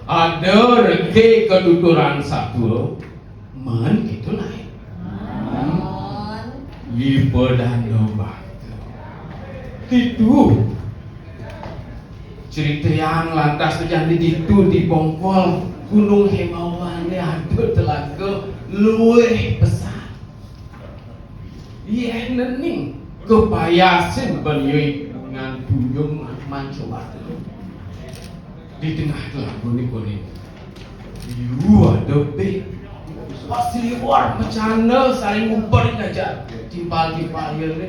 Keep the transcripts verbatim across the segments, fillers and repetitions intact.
Ada rega katuturan satua, mén kéto naé. Ipadana bakta. Ditu. Critayang lantas jani ditu di bongkol Gunung Hémawané ada telaga luih pesan. Yéh nening kapayasin ban yui ngan tunjung mancoba. Di tengah telaga né koné. Yu ada bé. Pas liwar macana saling nguber aja. Timpal-timpal ya né.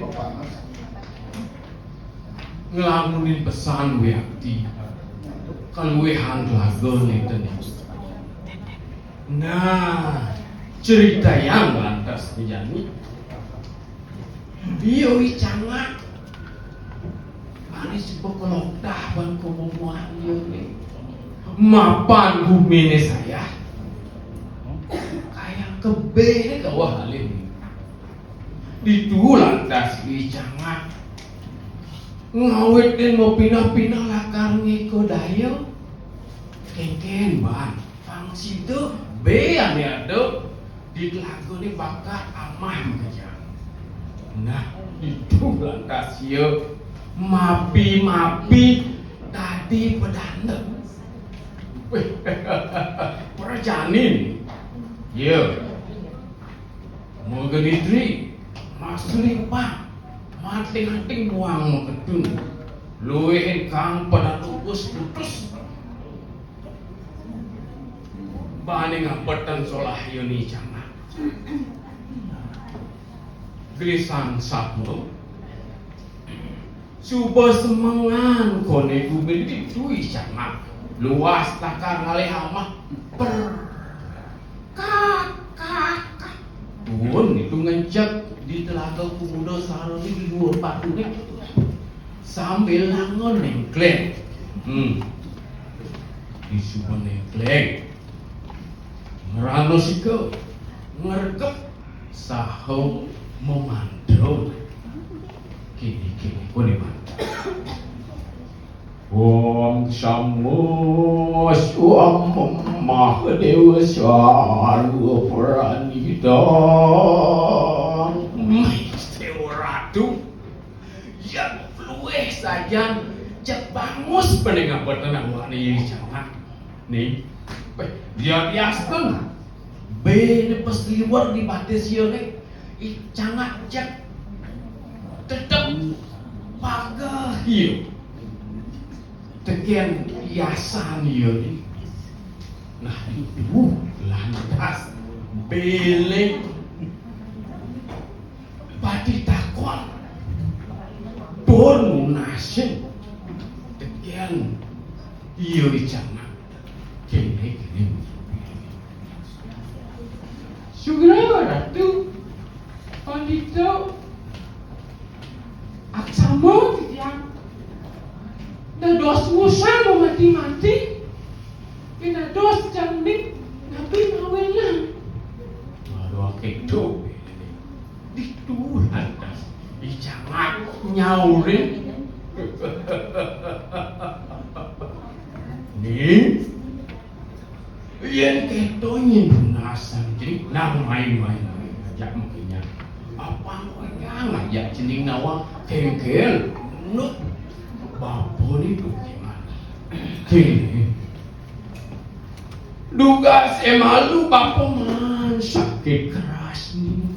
Nglamunin pesan wiakti. Kaluihan telaga né tening. Nah, critayang lantas jani. Yu I Cangak. Ané suba kelokdah ban komomoan ya né. Mapan guminé sayah. Kayang kebih né kawah alih. Ditu lantas I Cangak. Ngawitin mapinah-pinah lakar ngéka daya. Kénkén ban. Pang sida bé ané ada di telaga né bakat amah makejang. Nah, ditu lantas ya mapi-mapi dadi pedanda. Wéh, prajanin. Ya. Magenitri, maslimpah, mating-ating muang maketun. Luihin kang pada tukus putus. Bani ngabetang solah yuni jangah. Gelisang sapu. Suba semengan koné guminé ditu I Cangak. Luas takar ngalih amah. Per. Kak, kak, kak. Tuun ditu ngenceg di telaga Kumuda Saruni di luar batuné. Sambil langon nengkleng. Hmm. Disuba nengkleng. Ngrana sika, ngregep saha mamantra. Kéné-kéné koné mantra. Om Sama Swa Mahadéwa Sarwa Pranita. Déwa Ratu, ya luih sajan cek bangus pening abet nang wané ya jangan. Nih, béh, dia diasten. Bé nepes liwar di batis ya né. I Cangak cek tetep pageh ya. Tekén yasan ya né. Nah, itu lantas bélé pati takon. Tur nunasin tekén ya I Cangak. Kéné, kéné. Sugra Ratu, Pandita, aksama titiang. Dados wusang mamati-mati. Pinados jangming napi mawinan. Aduh, kéto. Ditu lantas I Cangak nyaurin. Nih, yén kéto nyén nunasan, jadi nang main-main ngajak makinya. Apa ngajak cening nawang kéngkén? Nuk bapa né tuh gimana? Kéné. Dugasé malu bapa man sakit keras nih.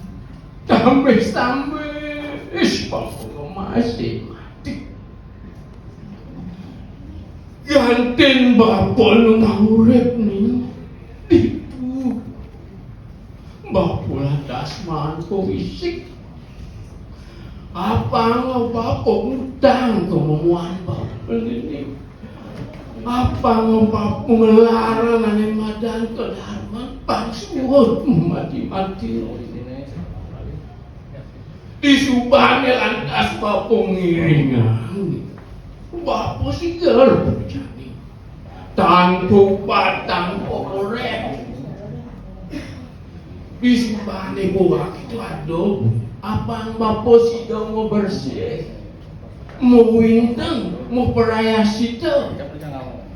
Tambis-tambis bapa masih mati. Gantin bapa nu maurip nih. Ditu. Bapa lantas maan pawisik. Apang bapa ngutang ka momoan bapa né. Apang bapa nglarang ané madan kadarman pang suud mati-mati. Disubané lantas bapa ngiringang. Bapa sigar jani. Tanpa upat, tanpa orek. Disubané buah itu aduh. Apang bapa sida mau bersih. Mau winteng, mau prayascita.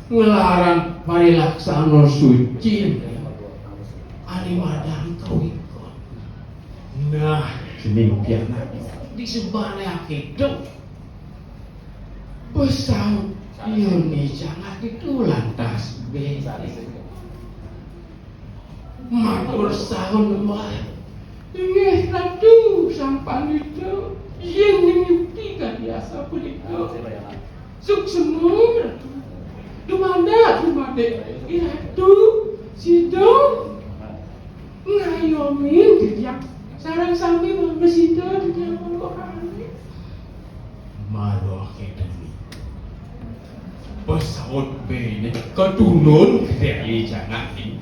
Nglarang parilaksana suci ané madang kawéntenan. Nah, sing pianak di sebané akéto. Pesaut Yoni Cangak ditu lantas béné. Matur saha nembah. Inggih Ratu Sang Pandita, yén nyukti kadi asapunika. Suksma Ratu. Dumadak, dumadak. Ratu, sida ngayomin titiang. Sareng sami mangda sida titiang mangkokane. Maroh kedeni. Pesaut bene ketunun gedhe Cangak ni.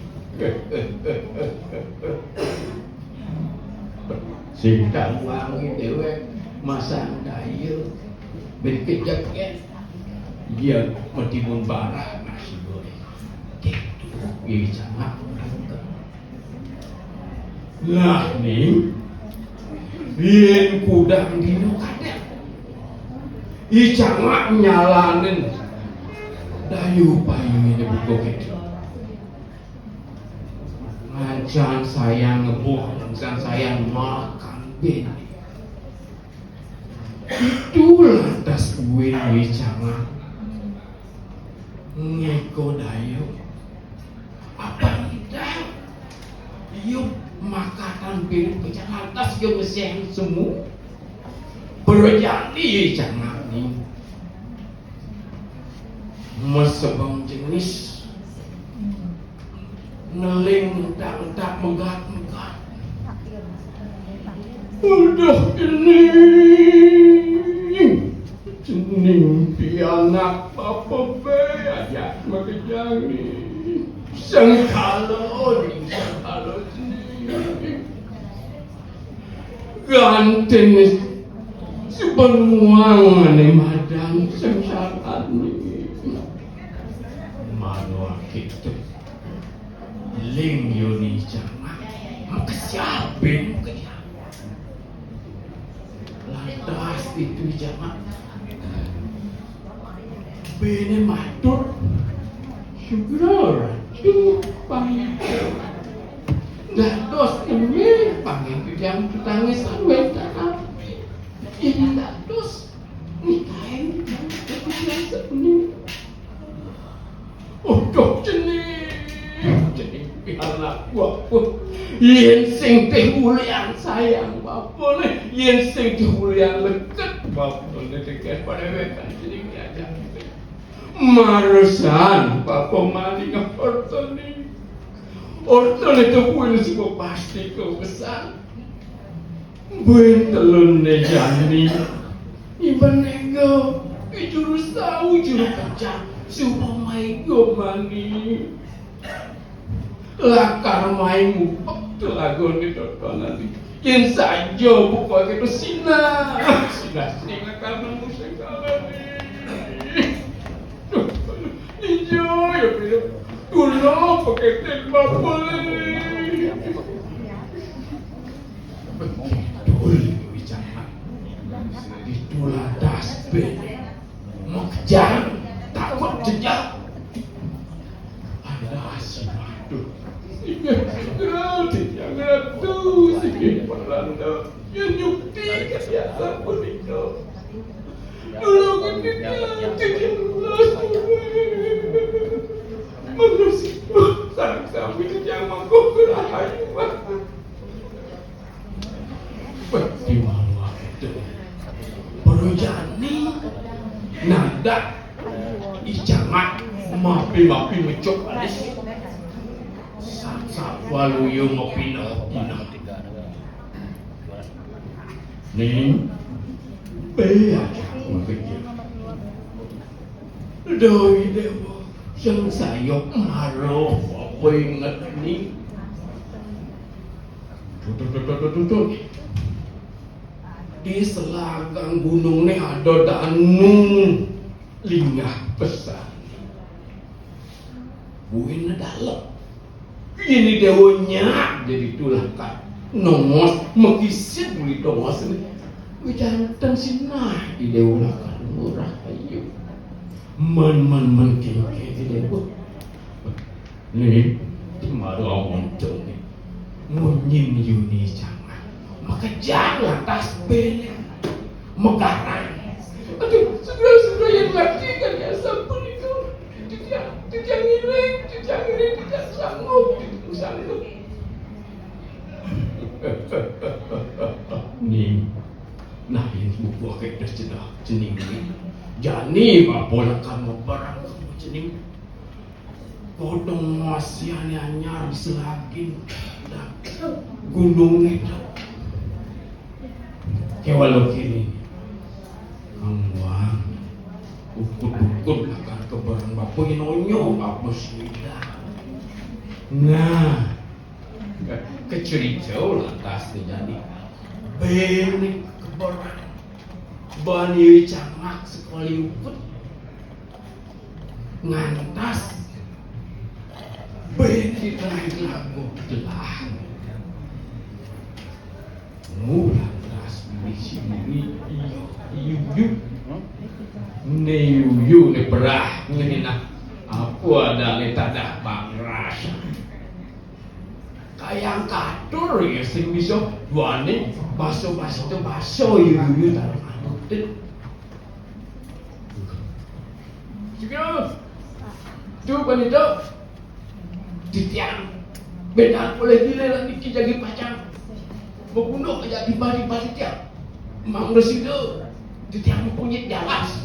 Sing tak wangi dewek masang daya. Ben kejek ya. Iya metimun barah nasi goreng. Gitu, Cangak. Lah, Ning, yén kudang dina kadang, I Cangak nyalanin daya upayane buka kéto. Ngancan sayang ngebuh, ngancan sayang makan ben. Itu lantas buin I Cangak ngeko daya. Apa idang? Iya makatan piring pecah lantas iya ngesehang semu. Berjani Cangak ni. Mesebeng jenis. Neling entak-entak megat-megat. Udah ini. Cening pianak bapa bé ajak makejang ni. Sengkala, sengkala cening. Gantin sebenuang ané madang sengsara ni. Mano akitu. Ling Yoni Cangak. Makesiab, Ben, makesiab. Lantas itu Cangak. Bene matur. Syukur, Ratu, pangin. Dados neme pangin kejang tetangisan wénten api. Yen dados nikahin kejang tetangisan. Uduh, cening, cening pianak bapa. Yén sing teh ulian sayang bapané, yén sing teh ulian leket bapané tekén padéwékan cening diajak. Maresan bapa maling ortané. Ortané tepuin suba pasti kawesan. Buin telun né jani. Iban ega, juru sau, juru pecah, suba maega mani. Lakar mai ngupek telagané totonan. Yén saja buka kéto sinah, sinah sing lakar nemu sengkalané. Duh, ninja ya, Pira. Kula pakété bapané. Betul, Wicana. Ditulah das bene. Makejang, takut jejak. Ada asih, aduh. Ingat, ingat, ingat, tuh, si Palanda. Yang nyukti, ya, sampun itu. Dulu kan kita, kita, manusia, sang, sang, itu yang mampu berahayu, Pak. Wah, di malu akéto. Perlu jani nadak I Cangak mapi-mapi mecok alis. Sat-sat waluya mapindah-pindah. Ning, bé aja aku pikir. Doi Déwa, sing sayok maro apa inget ni. Tutut, tutut, tutut, tutut. Di selagang gunung né ada danu linggah pesan. Buin dalem. Ini Déwa nyak jadi tulah kat nongos, mekisit buli tongos né. Wijanten sinah di Déwa lakar murah ayu. Men, men, men, kéngkén, kéngkén. Wah. Nih, mara amoncong nih. Munyin Yuni Cangak. Makejang lantas béné. Megarang. Aduh, segera, segera yang ngerti kan ya, sampun itu. Titiang, titiang ngiring, titiang ngiring, titiang sanggup, titiang sanggup. Nih, nah, ini bubuh kéto cenah cening nih. Jani maponakan mabarang ka cening. Godong masiané anyar di Selagin. Dah, gunungé dah. Kéwala kéné. Kang Wang. Ukud-ukud lakar ka barang bapa, yén onyo bapa sida. Nah, kecuriga lantas nih jani. Béné ka barang. Ban Yui Cangak sekali ukud. Ngantas. Béné naik lagu telah. Ngulah teras bisi bini. Yuyu. Né yuyu né berah né nah. Apa ada né tadah bangras. Kayang katur ya sing bisa duaning basa-basa itu basa yuyu taruh anu. Cekil. Tu panita. Titiang. Benang oleh gila lagi ki jagi pacang. Membunuh aja di bari bari tiang. Mang resida. Titiang mempunyai jalas.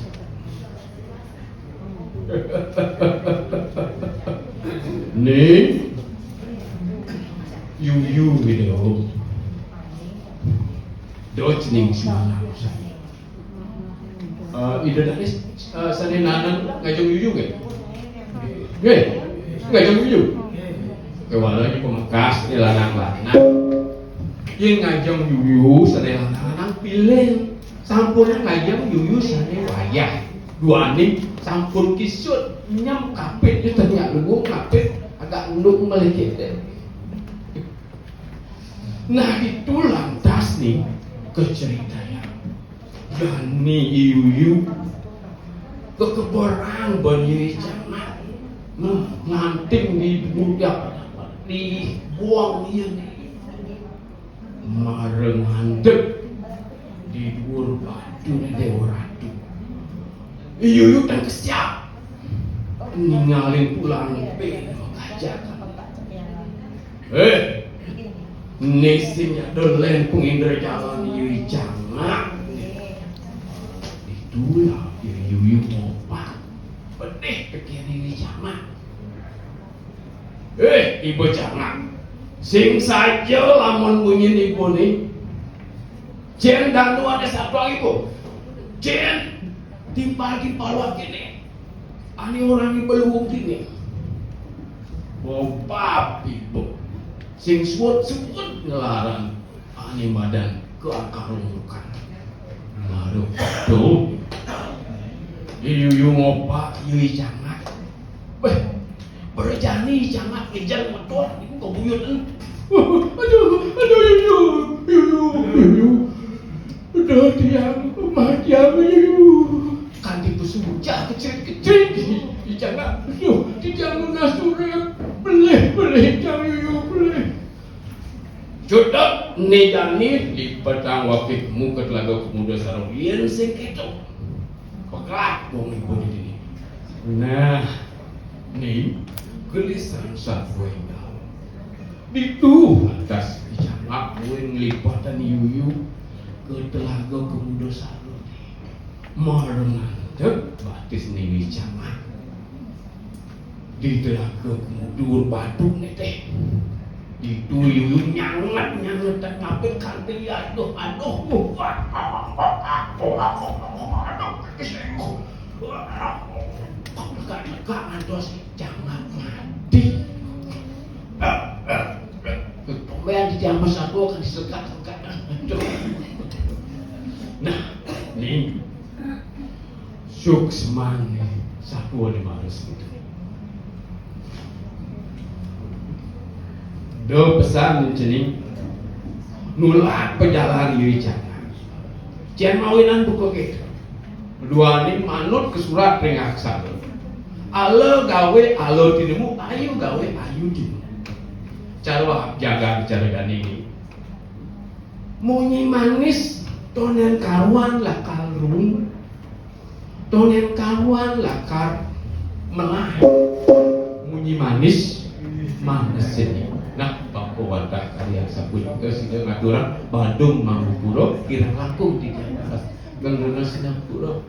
Ni. Yuyu gitu. Dot ning semalam saya. Eh, Ida Danis, eh, sané nanan ngajeng yuyu nggih? Nggih, ngajeng yuyu. Kéwala niki pamekas né lanang-lanang. Yén ngajeng yuyu sané lanang-lanang pilih. Sampun ngajeng yuyu sané wayah. Duaning sampun kisut nyem kapit di tengah luwung kapit agak enduk melekit. Nah, itu lantas nih keceritanya. Jani i yuyu kekeberang ban Yui Cangak. Nah, nganting di budak di buang iya nih. Mara ngandeg di duur batu né Déwa Ratu. I yuyu tengkesiap. Ningalin pulang pé makajakan. Eh, né sing nyadon lén pengindra jalan Yui Cangak. Itulah Yui ngopak. Pedih pikir Yui Cangak. Eh, Ibu Cangak. Sing saja lamun munyin ibu nih. Cén danu ada satu ibu. Cén timpal-timpal wakéné. Ané orang di beluwung kéné. Bombab ibu. Sing suwut-suwut nglarang ané madan ka akar umukan. Baru tuh. Di yuyu ngopak, Yui Cangak. Béh, berjani Cangak ngéjar motor niku kebuyut. Aduh, aduh, yuyu, yuyu, yuyu. Udah tiang, mah tiang, yuyu. Kanti pesuja kecil-kecil di, di Cangak. Duh, di tiang nunas urip. Belih-belih tiang yuyu, belih. Cudep né jani lipetang wakih muka telaga pemuda sarung yén sing kéto. Pekerak wong ibu dini. Nah, ni gelisan sabuah enggak. Ditu atas kecangak muin ngelipatan yuyu ke telaga pemuda sarung. Marang ngadeg batis Nini Cangak. Di telaga kemudur batu né téh. Ditu yuyu nyanget-nyanget tak ngapit kanti aduh, aduh, aduh, aduh, lega-lega ngantos Cangak mati. Pembean di jaman satu akan disekat-sekat. Aduh. Nah, nih. Suksman satua lima ratus gitu. Do pesan cening nulak pejalan yui jangan. Cian mawinan buku gitu. Duaning manut ka surat ring aksara. Ala gawé ala tinemu, ayu gawé ayu tinemu. Cara jaga cara dané. Munyi manis, tondén karuan lakar rung. Tondén karuan lakar melah. Munyi manis, manis ini. Nah, bapa wantah karya sapunika sida ngaturang Badung Manggupura kirang langkung titiang dados. Geng Rena Sinampura.